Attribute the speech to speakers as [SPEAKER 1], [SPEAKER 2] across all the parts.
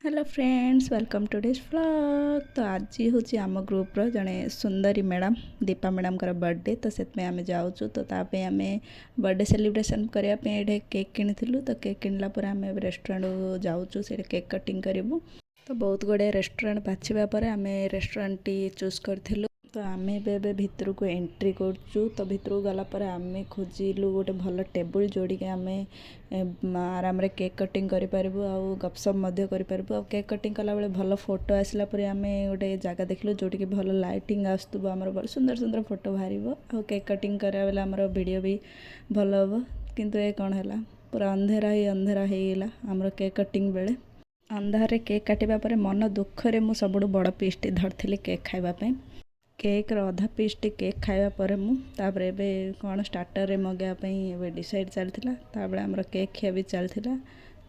[SPEAKER 1] Hello friends, welcome to today's vlog। ତ ଆଜି ହେଉଛି ଆମ ଗ୍ରୁପ୍ର ଜଣେ ସୁନ୍ଦରୀ ମ୍ୟାଡ଼ାମ୍, ଦୀପା ମ୍ୟାଡ଼ାମ୍ଙ୍କର ବର୍ଥଡ଼େ। ତ ସେଥିପାଇଁ ଆମେ ଯାଉଛୁ। ତ ତା ପାଇଁ ଆମେ ବର୍ଥଡ଼େ ସେଲିବ୍ରେସନ୍ କରିବା ପାଇଁ ଏଇଠି କେକ୍ କିଣିଥିଲୁ। ତ କେକ୍ କିଣିଲା ପରେ ଆମେ ଏବେ ରେଷ୍ଟୁରାଣ୍ଟକୁ ଯାଉଛୁ, ସେଇଠି କେକ୍ କଟିଂ କରିବୁ। ତ ବହୁତ ଗୁଡ଼ିଏ ରେଷ୍ଟୁରାଣ୍ଟ ବାଛିବା ପରେ ଆମେ ରେଷ୍ଟୁରାଣ୍ଟଟି ଚୁଜ୍ କରିଥିଲୁ। ତ ଆମେ ଏବେ ଏବେ ଭିତରକୁ ଏଣ୍ଟ୍ରି କରୁଛୁ। ତ ଭିତରକୁ ଗଲା ପରେ ଆମେ ଖୋଜିଲୁ ଗୋଟେ ଭଲ ଟେବୁଲ୍, ଯୋଉଠିକି ଆମେ ଆରାମରେ କେକ୍ କଟିଂ କରିପାରିବୁ ଆଉ ଗପସପ୍ ମଧ୍ୟ କରିପାରିବୁ। ଆଉ କେକ୍ କଟିଂ କଲାବେଳେ ଭଲ ଫଟୋ ଆସିଲା ପରେ ଆମେ ଗୋଟେ ଜାଗା ଦେଖିଲୁ, ଯୋଉଠିକି ଭଲ ଲାଇଟିଂ ଆସୁଥିବ, ଆମର ଭଲ ସୁନ୍ଦର ସୁନ୍ଦର ଫଟୋ ବାହାରିବ ଆଉ କେକ୍ କଟିଂ କରିବା ବେଳେ ଆମର ଭିଡ଼ିଓ ବି ଭଲ ହେବ। କିନ୍ତୁ ଏ କ'ଣ ହେଲା? ପୁରା ଅନ୍ଧେରା ହିଁ ଅନ୍ଧେରା ହେଇଗଲା ଆମର କେକ୍ କଟିଂ ବେଳେ। ଅନ୍ଧାରରେ କେକ୍ କାଟିବା ପରେ ମନ ଦୁଃଖରେ ମୁଁ ସବୁଠୁ ବଡ଼ ପିସ୍ଟି ଧରିଥିଲି କେକ୍ ଖାଇବା ପାଇଁ। କେକ୍ର ଅଧା ପିସ୍ଟି କେକ୍ ଖାଇବା ପରେ ମୁଁ ତାପରେ ଏବେ କ'ଣ ଷ୍ଟାର୍ଟରରେ ମଗାଇବା ପାଇଁ ଏବେ ଡିସାଇଡ଼୍ ଚାଲିଥିଲା। ତାପରେ ଆମର କେକ୍ ଖିଆ ବି ଚାଲିଥିଲା।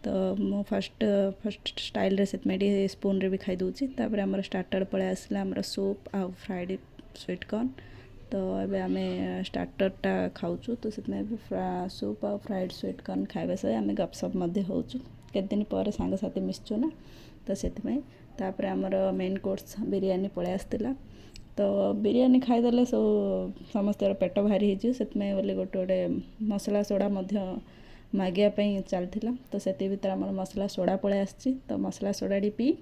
[SPEAKER 1] ତ ମୁଁ ଫାଷ୍ଟ ଫାଷ୍ଟ ଷ୍ଟାଇଲ୍ରେ ସେଥିପାଇଁ ଟିକେ ସ୍ପୁନ୍ରେ ବି ଖାଇଦେଉଛି। ତାପରେ ଆମର ଷ୍ଟାର୍ଟର୍ ପଳେଇ ଆସିଲା, ଆମର ସୁପ୍ ଆଉ ଫ୍ରାଏଡ଼୍ ସୁଇଟ୍ କର୍ନ। ତ ଏବେ ଆମେ ଷ୍ଟାର୍ଟର୍ଟା ଖାଉଛୁ। ତ ସେଥିପାଇଁ ଏବେ ସୁପ୍ ଆଉ ଫ୍ରାଏଡ଼୍ ସୁଇଟ୍ କର୍ନ ଖାଇବା ସହ ଆମେ ଗପସପ୍ ମଧ୍ୟ ହେଉଛୁ। କେତେ ଦିନ ପରେ ସାଙ୍ଗସାଥି ମିଶିଛୁ ନା, ତ ସେଥିପାଇଁ। ତାପରେ ଆମର ମେନ୍ କୋର୍ସ ବିରିୟାନୀ ପଳେଇ ଆସିଥିଲା। ତ ବିରିୟାନୀ ଖାଇଦେଲେ ସବୁ ସମସ୍ତଙ୍କର ପେଟ ଭାରି ହେଇଯିବ, ସେଥିପାଇଁ ବୋଲି ଗୋଟେ ଗୋଟେ ମସଲା ସୋଡ଼ା ମଧ୍ୟ ମାଗିବା ପାଇଁ ଚାଲିଥିଲା। ତ ସେଥି ଭିତରେ ଆମର ମସଲା ସୋଡ଼ା ପଳେଇ ଆସିଛି। ତ ମସଲା ସୋଡ଼ାଟି ପିଇ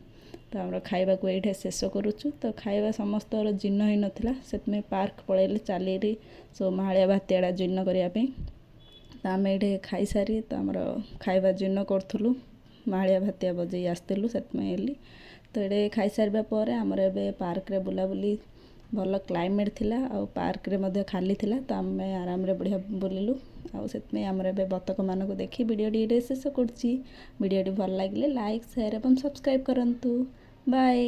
[SPEAKER 1] ତ ଆମର ଖାଇବାକୁ ଏଇଠି ଶେଷ କରୁଛୁ। ତ ଖାଇବା ସମସ୍ତଙ୍କର ଜୀର୍ଣ୍ଣ ହେଇନଥିଲା, ସେଥିପାଇଁ ପାର୍କ ପଳେଇଲେ ଚାଲିରି ସବୁ ମାହାଳିଆ ଭାତିଆଟା ଜୀର୍ଣ୍ଣ କରିବା ପାଇଁ। ତ ଆମେ ଏଇଠି ଖାଇସାରି ତ ଆମର ଖାଇବା ଜୀର୍ଣ୍ଣ କରୁଥିଲୁ, ମାହାଳିଆ ଭାତିଆ ବଜେଇ ଆସିଥିଲୁ ସେଥିପାଇଁ ହେଲି। ତ ଏଇଠି ଖାଇସାରିବା ପରେ ଆମର ଏବେ ପାର୍କରେ ବୁଲାବୁଲି, ଭଲ କ୍ଲାଇମେଟ୍ ଥିଲା ଆଉ ପାର୍କରେ ମଧ୍ୟ ଖାଲି ଥିଲା, ତ ଆମେ ଆରାମରେ ବଢ଼ିଆ ବୁଲିଲୁ। ଆଉ ସେଥିପାଇଁ ଆମର ଏବେ ବତକମାନଙ୍କୁ ଦେଖି ଭିଡ଼ିଓଟି ଏଇଠି ଶେଷ କରୁଛି। ଭିଡ଼ିଓଟି ଭଲ ଲାଗିଲେ ଲାଇକ୍, ସେୟାର ଏବଂ ସବସ୍କ୍ରାଇବ୍ କରନ୍ତୁ। ବାଏ।